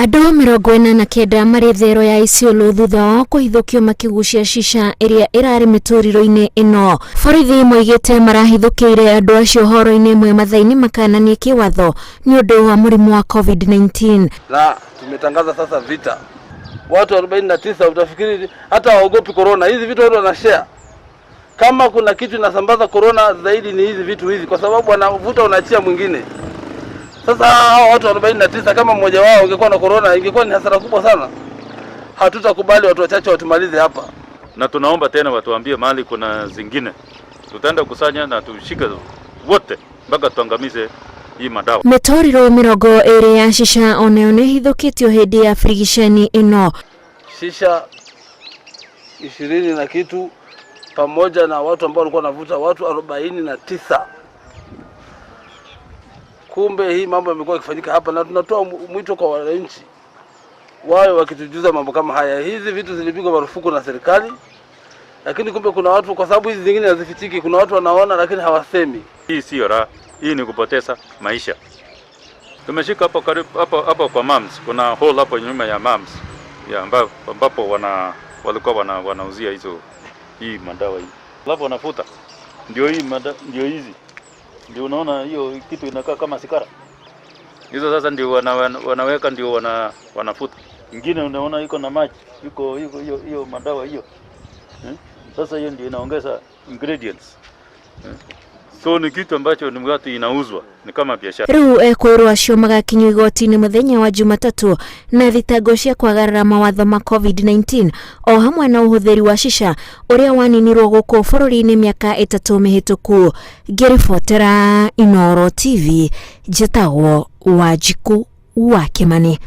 Andũ 49 marĩ thero ya Isiolo thutha wao kũhithũkio makĩgucia shisha ĩrĩa ĩrarĩ mĩtũrĩro-inĩ ĩno. Borithi moigĩte marahithũkĩire andũ acio horo-inĩ ĩmwe mathaa-inĩ makananie kĩwatho nĩ ũndũ wa mũrimũ wa COVID-19. Na tumetangaza sasa vita, watu 49 utafikiri hata waogopi corona. Hizi vitu watu wanashare. Kama kuna kitu inasambaza corona zaidi ni hizi vitu hizi, kwa sababu wanavuta unaachia mwingine. Sasa hao watu 49 kama mmoja wao ingekuwa na corona, ingekuwa ni hasara kubwa sana. Hatutakubali watu wachache watumalize hapa. Na tunaomba tena watuambie mahali kuna zingine, tutaenda kusanya na tushike wote mpaka tuangamize hii madawa. Mĩtũrĩro 20 ya shisha onayo nĩ ĩhithũkĩtio hĩndĩ ya birigiceni ĩno. Shisha 20 na kitu pamoja na watu ambao walikuwa wanavuta watu 49. Kumbe hii mambo yamekuwa yakifanyika hapa, na tunatoa mwito kwa wananchi wawe wakitujuza mambo kama haya. Hizi vitu zilipigwa marufuku na serikali, lakini kumbe kuna watu, kwa sababu hizi zingine hazifichiki, kuna watu wanaona lakini hawasemi. Hii sio raha, hii ni kupoteza maisha. Tumeshika hapo karibu hapo hapo kwa Mams, kuna hall hapo nyuma ya Mams ya ambapo walikuwa wanauzia hizo hii madawa hii. Alafu wanafuta. Ndio hii ndio hizi. Ndio unaona hiyo kitu inakaa kama sigara. Hizo sasa ndio wanaweka ndio wanafuta. Ingine unaona iko na maji, iko hiyo hiyo madawa hiyo. Sasa hiyo ndio inaongeza ingredients. So ni kitu ambacho ni watu inauzwa, ni kama biashara. Rĩu ekũĩrwo acio magakinyio igoti-inĩ mũthenya wa Jumatatũ na thitango cia kwagarara mawatho ma COVID-19 o hamwe na ũhũthĩri wa shisha ũrĩa waninirwo gũkũ bũrũri-inĩ mĩaka 3 mĩhĩtũku. Ngĩribotera Inooro TV, njĩtagwo Wanjikũ wa Kĩmani.